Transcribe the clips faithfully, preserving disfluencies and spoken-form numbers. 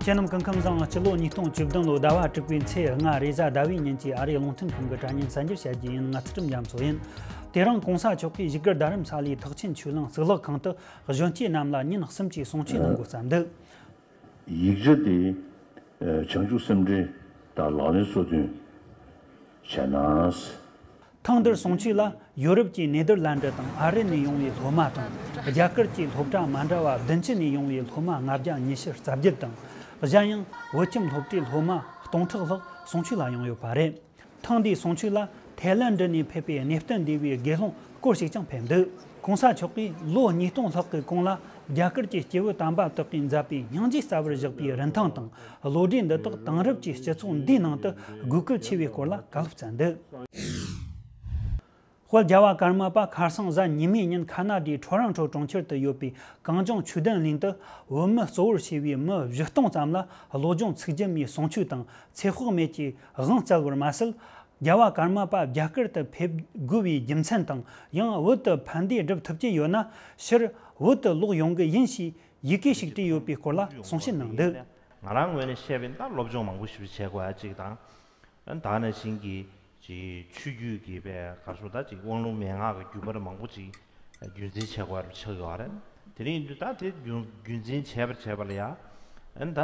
ཁྱེད་རྣམས་སྐུ་ཁམས་བཟང་། སྤྱི་ལོ་ཉིས་སྟོང་བཅུ་བདུན་ལོའི་ཟླ་བ་དྲུག་པའི་ཚེས་ལྔ་རེས་གཟའ་ཟླ་བའི་ཉིན་གྱི་ཨ་རིའི་རླུང་འཕྲིན་ཁང་གི་དྲ་བརྙན་གསར་འགྱུར་བཤད་རྒྱུ་ཡིན། ང་ཚུལ་ཁྲིམས་རྒྱ་མཚོ་ཡིན། དེ་རིང་གོང་ས་མཆོག་གིས་བཞུགས་སྒར་རྡ་རམ་ས་ལའི་ཐེག་ཆེན་ཆོས་གླིང་གཙུག་ལག་ཁང་དུ་གཞོན་སྐྱེས་རྣམས་ལ་ཉིན་གསུམ་གྱི་གསུང་ཆོས་གནང་དགོས་བསམ་འདུག། ཡིག་ཆ་དེ་བྱང་ཆུབ་སེམས་འགྲེལ་དང་ལག་ལེན་སོ་བདུན་བྱས་ན། ཐེངས་འདིར་གསུང་ཆོས་ལ་ཡོ་རོབ་ཀྱི་ནེ་དར་ལན་ཌི་དང་ཨ་རི་ནས་ཡོང་བའི་སློབ་མ་དང་། རྒྱ་གར་གྱི་སློབ་གྲྭ་མ་འདྲ་བ་བདུན་ཅུ་ནས་ཡོང་བའི་སློབ་མ་ལྔ་བརྒྱ་ཉི་ཤུ་རྩ་བརྒྱད་དང་། གཞན་ཡང་བོད་ཁྱིམ་སློབ་གྲྭའི་སློབ་མ་སྟོང་ཕྲག་ལྷག་གསུང་ཆོས་ལ་ཡོང་ཡོད་པ་རེད། ཐེངས་འདིའི་གསུང་ཆོས་ལ་ཐའི་ལན་ཌི་ནས་ཕེབས་པའི་གནས་བརྟན་སྡེ་བའི་དགེ་སློང་སྐོར་ཞིག་ཀྱང་ཕེབས་འདུག། གོང་ས་མཆོག་གིས་ལོ་ཉིས་སྟོང་ལྷག་གི་གོང་ལ་རྒྱ་གར་གྱི་སྐྱེས་བུ་དམ་པ་དག་གིས་མཛད་པའི་སྙིང་རྗེ་ཟབ་པར་བཞག་པའི་རིན་ཐང་དང་། བློ་གྲོས་འདི་དག་དེང་རབས་ཀྱི་སྤྱི་ཚོགས་འདིའི་ནང་དུ་དགོས་གལ་ཆེ་བའི་སྐོར་ལ་བཀའ་སློབ་སྩལ་འདུག། དཔལ་རྒྱལ་བ་ཀརྨ་པ་ཁ་སང་གཟའ་ཉི་མའི་ཉིན་ཁ་ན་ཌའི་ཊོ་རོན་ཊོ་གྲོང་ཁྱེར་དུ་ཡོད་པའི་གངས་ལྗོངས་ཆོས་ལྡན་གླིང་དུ་བོད་མི་གཙོ་བོར་བྱས་པའི་མི་བཞི་སྟོང་ཙམ་ལ་བློ་སྦྱོང་ཚིག་བརྒྱད་མའི་གསུང་ཆོས་དང་ཚེ་དཔག་མེད་ཀྱི་དབང་སྩལ་བར་མ་ཟད། རྒྱལ་བ་ཀརྨ་པ་རྒྱ་གར་དུ་ཕེབས་དགོས་པའི་རྒྱུ་མཚན་དང་། ཡང་བོད་དུ་ཕན་བདེ་སྒྲུབ་ཐུབ་ཀྱི་ཡོད་ན་ཕྱིར་བོད་དུ་ལོག་ཡོང་གི་ཡིན་ཞེས་ཡི་གེ་ཞིག་བྲིས་ཡོད་པའི་སྐོར་ལ་གསུང་བཤད་གནང་འདུག། ང་རང་ངོས་ནས་བཤད་པ་ཡིན་ན་སློབ་སྦྱོང་མང་པོ་ཞིག་བྱེད་དགོས་ཡ་གཅིག་དང་། ད་ག་ནང་བཞིན་གྱི་ཅིག་ཆོས་བརྒྱུད་ཀྱི་པའི་ག་རེ་ཟེར་ད་ཅིག་དབང་ལུང་མན་ངག་གི་བརྒྱུད་པར་མང་པོ་ཅིག་རྒྱུན་འཛིན་བྱེད་དགོས་པ་ཆགས་ཡོད་རེད། དེ་རིང་ཡིན་དུས་ད་དེ་རྒྱུན་རྒྱུན་འཛིན་བྱས་པར་བྱས་པ་ལ་ཡ་ཨ་ནི་ད་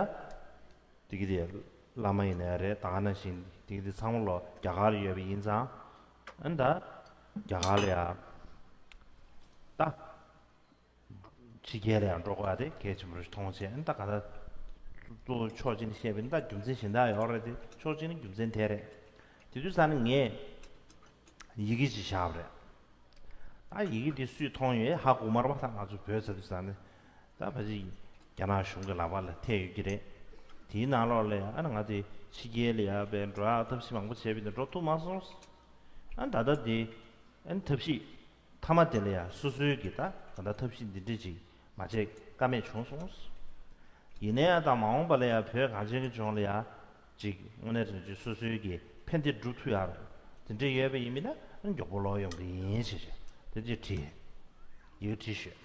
དེ་གི་དེ་བླ་མ་ཡིན་ནའི་རེད། ད་ག་ནང་བཞིན་དེ་གི་དེ་ཚང་མ་ལོ་རྒྱ་གར་ལ་ཡོད་པ་ཡིན་ཙང་ཨ་ནི་ད་རྒྱ་གར་ལ་ཡ་ད། ཕྱི་རྒྱལ་ལ་ཡང་འགྲོ་དགོས་ཡ་དེ་གལ་ཆེན་པོ་རེད་མཐོང་བྱས། ཨ་ནི་ད་ག་ད་གཙོ་བོ་ཕྱོགས་གཅིག་ནས་བཤད་པ་ཡིན་ན་ད་རྒྱུ་མཚན་གཞན་དག་ཡོད་རེད་དེ། ཕྱོགས་གཅིག་ནས་རྒྱུ་མཚན་དེ་རེད། དེ་དུས་ཙ་ནས་ངས་ཡི་གེ་ཅིག་བཞག་པ་རེད། ད་ཡི་གེ་དེ་སུས་མཐོང་ཡོད་ཧ་གོ་མ་རེད་པ། ད་ང་ཚོ་བོད་ཚ་དུས་ཙ་ནས་ད་ཕལ་ཆེར་རྒྱ་ནག་གཞུང་གི་ལག་པ་ལ་ཐེབས་ཡོད་ཀྱི་རེད། དེའི་ནང་ལོགས་ལ་ཡང་ཨ་ནི་ང་དེ་ཕྱི་རྒྱལ་ལ་ཡང་པའི་འགྲོ་ཡག་ཐབས་ཤེས་མང་པོ་བྱས་པ་ཡིན་ན་འགྲོ་ཐུབ་མ་སོང་། ཨ་ནི་ད་ལྟ་དེ་ཨ་ནི་ཐབས་ཤེས་མཐའ་མ་དེ་ལ་ཡང་སོ་སོའི་གི་ད་ད་ལྟ་ཐབས་ཤེས་འདི་འདྲ་ཅིག་མ་བྱས་ཀ་མེད་བྱུང་སོང་། ཡིན་ན་ཡང་ད་མ་འོངས་པ་ལ་ཡང་བོད་གངས་ཅན་གྱི་ལྗོངས་ལ་ཡང་ཅིག་དངོས་གནས་དྲང་གནས་སོ་སོའི་གི་ཕན་བདེ་སྒྲུབ་ཐུབ་ཡག་དེ་འདྲ་ཡོད་པ་ཡིན་མིན་ན་མགྱོགས་པོ་ལོག་ཡོང་གི་ཡིན་ཞེས་བྱས་དེ་འདྲ་བྲིས་ཡིག་བྲིས་ཞུས།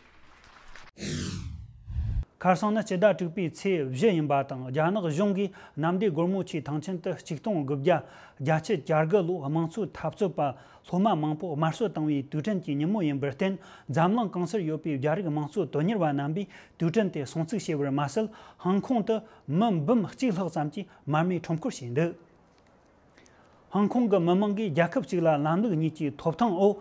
ཁ་སང་ནི་སྤྱི་ཟླ་དྲུག་པའི་ཚེས་བཞི་ཡིན་པ་དང་། རྒྱ་ནག་གཞུང་གིས་གནམ་བདེ་སྒོར་མོ་ཆེའི་ཐང་ཆེན་དུ་ཆིག་སྟོང་དགུ་བརྒྱ་བརྒྱད་ཅུ་གྱ་དགུ་ལོ་དམངས་གཙོའི་འཐབ་རྩོད་པ་སློབ་མ་མང་པོ་དམར་གསོད་བཏང་བའི་དུས་དྲན་གྱི་ཉིན་མོ་ཡིན་པར་བརྟེན། འཛམ་གླིང་གང་སར་ཡོད་པའི་རྒྱ་རིགས་དམངས་གཙོ་དོན་གཉེར་བ་རྣམ་པས་དུས་དྲན་དེ་སྲུང་བརྩི་བྱས་པར་མ་ཟད། ཧང་ཀོང་དུ་མི་འབུམ་གཅིག་ལྷག་ཙམ་གྱིས་མར་མེའི་ཁྲོམ་སྐོར་བྱས་འདུག། ཧང་ཀོང་གི་མི་མང་གིས་རྒྱལ་ཁབ་གཅིག་ལ་ལམ་ལུགས་གཉིས་ཀྱི་ཐོབ་ཐང་འོག།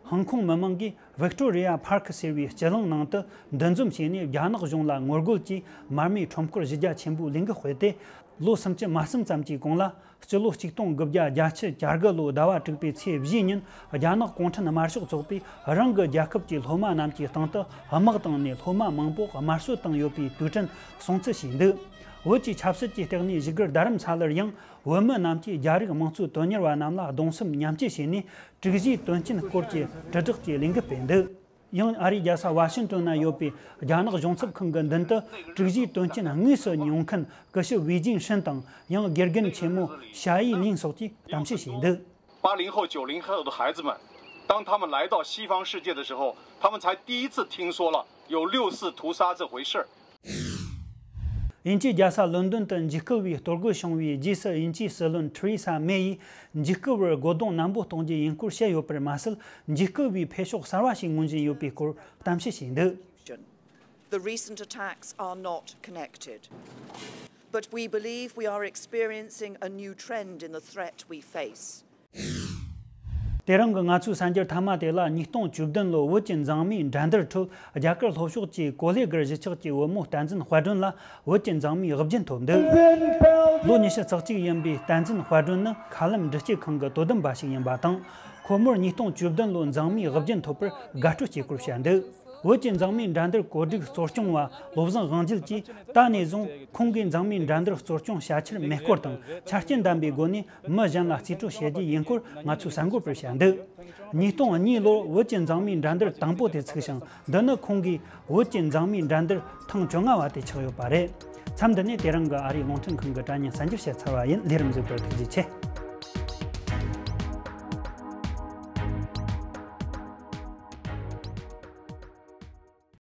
ཧང་ཀོང་མི་མང་གིས་ཝིག་ཏོ་རི་ཡ་ཕར་ཁི་ཟེར་བའི་སྤྱི་གླིང་ནང་དུ་འདུ་འཛོམས་བྱས་ནས། རྒྱ་ནག་གཞུང་ལ་ངོ་རྒོལ་གྱིས་མར་མེའི་ཁྲོམ་སྐོར་གཞི་རྒྱ་ཆེན་པོའི་ལས་འགུལ་སྤེལ་ཏེ། ལོ་སུམ་ཅུ་མ་ཟིན་ཙམ་གྱི་གོང་ལ། སྤྱི་ལོ་ཆིག་སྟོང་དགུ་བརྒྱ་བརྒྱད་ཅུ་གྱ་དགུ་ལོའི་ཟླ་བ་དྲུག་པའི་ཚེས་བཞིའི་ཉིན། རྒྱ་ནག་གུང་ཁྲན་དམར་ཤོག་ཚོགས་པས་རང་གི་རྒྱལ་ཁབ་ཀྱི་སློབ་མ་རྣམས་ཀྱི་སྟེང་དུ་དམག་བཏང་ནས་སློབ་མ་མང་པོ་དམར་གསོད་བཏང་ཡོད་པའི་དུས་དྲན་སྲུང་བརྩི་བྱས་འདུག། བོད་ཀྱི་ཆབ་སྲིད་ཀྱི་སྟེགས་ནས་བཞུགས་སྒར་རྡ་རམ་ས་ལར་ཡང་། བོད་མི་རྣམས་ཀྱིས་རྒྱ་རིགས་དམངས་གཙོའི་དོན་གཉེར་བ་རྣམས་ལ་གདུང་སེམས་མཉམ་སྐྱེད་བྱས་ནས། དྲུག་བཞིའི་དོན་རྐྱེན་སྐོར་གྱི་དྲིལ་བསྒྲགས་ཀྱི་ལས་འགུལ་སྤེལ་འདུག། ཡང་ཨ་རིའི་རྒྱལ་ས་ཝ་ཤིང་ཏོན་ན་ཡོད་པའི་རྒྱ་ནག་གཞུང་ཚབ་ཁང་གི་མདུན་དུ། དྲུག་བཞིའི་དོན་རྐྱེན་དངོས་སུ་མྱོང་མཁན་སྐུ་ཞབས་ཝེ་ཅིང་ཧྲིན་དང་། ཡང་དགེ་རྒན་ཆེན་མོ་ཞ་ཡི་ལིན་སོགས་ཀྱིས་གཏམ་བཤད་བྱས་འདུག། 八零后、九零后的孩子们，当他们来到西方世界的时候，他们才第一次听说了有六四屠杀这回事儿。 དབྱིན་ཇིའི་རྒྱལ་ས་ལོན་ཌོན་དུ་འཇིགས་སྐུལ་བའི་གཏོར་རྒོལ་བྱུང་བའི་རྗེས་སུ། དབྱིན་ཇིའི་སྲིད་བློན་ཐེ་རེ་ས་མེ་ཡིས་འཇིགས་སྐུལ་བར་རྒོལ་རྡུང་རྣམ་པོ་གཏོང་རྒྱུ་ཡིན་སྐོར་བཤད་ཡོད་པར་མ་ཟད། འཇིགས་སྐུལ་བའི་འཕེལ་ཕྱོགས་གསར་བ་ཞིག་མངོན་བཞིན་ཡོད་པའི་སྐོར་གཏམ་བཤད་བྱས་འདུག། The recent attacks are not connected, but we believe we are experiencing a new trend in the threat we face. དེ་རིང་གི་ང་ཚོའི་གསར་འགྱུར་མཐའ་མ་དེ་ལ། ཉིས་སྟོང་བཅུ་བདུན་ལོའི་བོད་ཀྱི་མཛངས་མིའི་འགྲན་བསྡུར་ཁྲོད། རྒྱ་གར་ལྷོ་ཕྱོགས་ཀྱི་གོ་ལེ་གྷར་གཞིས་ཆགས་ཀྱི་བུ་མོ་བསྟན་འཛིན་དཔལ་སྒྲོན་ལ་བོད་ཀྱི་མཛངས་མིའི་དབུ་རྒྱན་ཐོབ་འདུག། ལོ་ཉི་ཤུ་རྩ་གཅིག་ཡིན་པའི་བསྟན་འཛིན་དཔལ་སྒྲོན་ནི་མཁའ་ལམ་འགྲུལ་སྐྱེལ་ཁང་གི་དོ་དམ་པ་ཞིག་ཡིན་པ་དང་། ཁོ་མོར་ཉིས་སྟོང་བཅུ་བདུན་ལོའི་མཛངས་མིའི་དབུ་རྒྱན་ཐོབ་པར་དགའ་སྤྲོ་སྐྱེ་སྐོར་བཤད་འདུག། བོད་ཀྱི་མཛངས་མིའི་འགྲན་བསྡུར་གོ་སྒྲིག་གཙོ་སྐྱོང་བ་བློ་བཟང་དབང་རྒྱལ་གྱིས། ད་ནས་བཟུང་ཁོང་གིས་མཛངས་མིའི་འགྲན་བསྡུར་གཙོ་སྐྱོང་བྱ་ཕྱིར་མེ་སྐོར་དང་ཆ་རྐྱེན་ལྡན་པའི་སྒོ་ནས་མི་གཞན་ལ་རྩིས་སྤྲོད་བྱེད་རྒྱུ་ཡིན་སྐོར་ང་ཚོས་གསར་འགོད་པར་བཤད་འདུག། ཉིས་སྟོང་གཉིས་ལོར་བོད་ཀྱི་མཛངས་མིའི་འགྲན་བསྡུར་དང་པོ་དེ་ཚུགས་ཤིང་། འདི་ནི་ཁོང་གིས་བོད་ཀྱི་མཛངས་མིའི་འགྲན་བསྡུར་ཐེངས་བཅོ་ལྔ་བ་དེ་ཆགས་ཡོད་པ་རེད། མཚམས་འདི་ནས་དེ་རིང་གི་ཨ་རིའི་རླུང་འཕྲིན་ཁང་གི་དྲ་བརྙན་གསར་འགྱུར་བཤད་ཚར་བ་ཡིན། ལས་རིམ་གཟིགས་པར་ཐུགས་རྗེ་ཆེ།